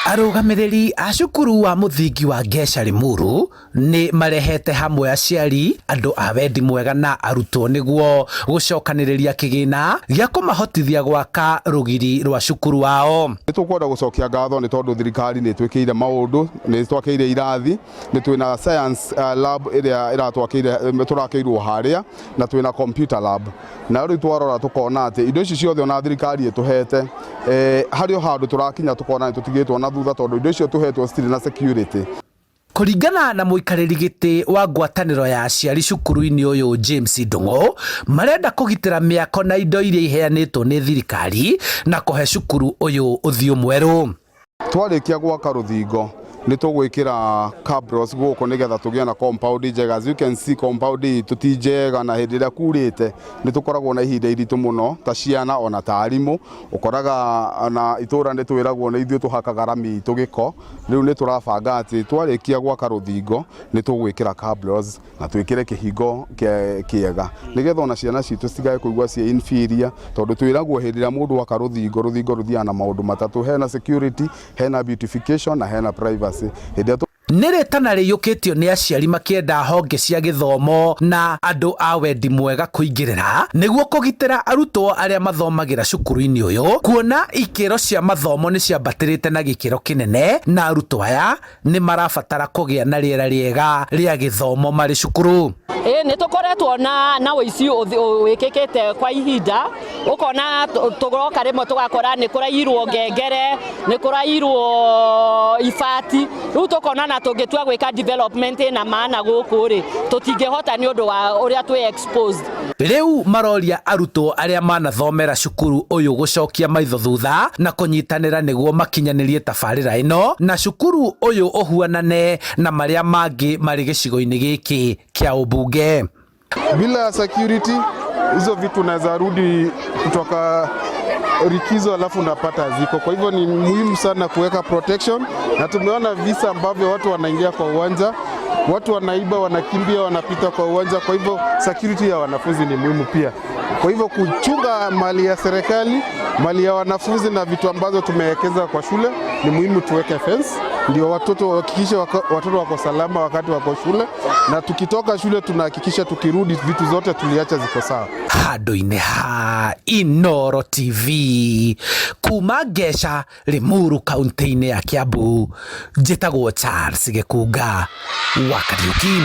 Arũgamĩrĩri a cukuru wa mũthingi wa Ngeca Limuru nĩ marehete hamwe aciari, andũ a wendi mwega na arutwo nĩguo gũcokanĩrĩria kĩgĩna gĩa kũmahotithia gwaka rũgiri rwa cukuru wao. Nĩ tũkwenda gũcokia ngatho nĩ tondũ thirikari nĩ ĩtwĩkĩire maũndũ, nĩ twakĩire irathi, nĩ twĩna science lab ĩrĩa ĩratwakĩire tũrakĩirwo harĩa na twĩna computer lab. Na rĩu twarora tũkona atĩ indo ici ciothe ona thirikari ĩtũhete harĩ o handũ tũrakinya tũkona nĩ tũtigĩtwo na thutha tondũ indo icio tũhetwo citirĩ na security. Kũringana na mũikarĩri gĩtĩ wa ngwatanĩro ya aciari cukuru-inĩ ũyũ James Ndung'u, marenda kũgitĩra mĩako na indo iria iheanĩtwo nĩ thirikari na kũhe cukuru ũyũ ũthiũ mwerũ. Twarĩkia gwaka rũthingo nĩ tũgwĩkĩra cabros gũkũ nĩgetha tũgĩe na compound njega. As you can see, compound itũ ti njega na hĩndĩ ĩrĩa kurĩte nĩ tũkoragwo na ihinda iritũ mũno ta ciana ona ta arimũ. Ũkoraga ona itũra nĩ twĩragwo nĩ ithuĩ tũhakaga rami itũ gĩko. Rĩu nĩ tũrabanga atĩ twarĩkia gwaka rũthingo nĩ tũgwĩkĩra cabros na twĩkĩre kĩhingo kĩega nĩgetha ona ciana citũ citigae kũigua ciĩ inferior, tondũ twĩragwo hĩndĩ ĩrĩa mũndũ aka rũthingo, rũthingo rũthiaga na maũndũ matatũ: hena security, hena beautification na hena privacy. Hĩndĩ ĩrĩa Nĩ rĩtana rĩiyũkĩtio nĩ aciari makĩenda honge cia gĩthomo na andũ a wendi mwega kũingĩrĩra nĩguo kũgitĩra arutwo arĩa mathomagĩra cukuru-inĩ ũyũ, kuona ikĩro cia mathomo nĩ ciambatĩrĩte na gĩkĩro kĩnene na arutwo aya nĩ marabatara kũgĩa na rĩera rĩega rĩa gĩthomo marĩ cukuru. Ĩ nĩ tũkoretwo na ũici wĩkĩkĩte kwa ihinda, ũkona tũroka rĩmwe tũgakora nĩ kũrairwo ngengere, nĩ kũrairwo ibati. Rĩu tũkona na tũngĩtua gwĩka development ĩna maana gũkũ rĩ, tũtingĩhota nĩ ũndũ wa ũrĩa twĩ exposed. Rĩu maroria arutwo arĩa manathomera cukuru ũyũ gũcokia maitho thutha na kũnyitanĩra nĩguo makinyanĩrie tabarĩra ĩno na cukuru ũyũ ũhuanane na marĩa mangĩ marĩ gĩcigo-inĩ gĩkĩ kĩa ũmbunge. Bila security hizo vitu unaweza rudi kutoka likizo alafu unapata ziko. Kwa hivyo ni muhimu sana kuweka protection, na tumeona visa ambavyo watu wanaingia kwa uwanja, watu wanaiba, wanakimbia, wanapita kwa uwanja. Kwa hivyo security ya wanafunzi ni muhimu pia. Kwa hivyo kuchunga mali ya serikali, mali ya wanafunzi na vitu ambazo tumewekeza kwa shule ni muhimu tuweke fence, ndio watoto wahakikishe watoto wako salama wakati wako shule, na tukitoka shule tunahakikisha tukirudi vitu zote tuliacha ziko sawa. Handũ-inĩ ha Inooro TV kuma Ngeca, Limuru, kaunti-inĩ ya Kiambu, njĩtagwo Charles Gĩkunga wa Kariuki.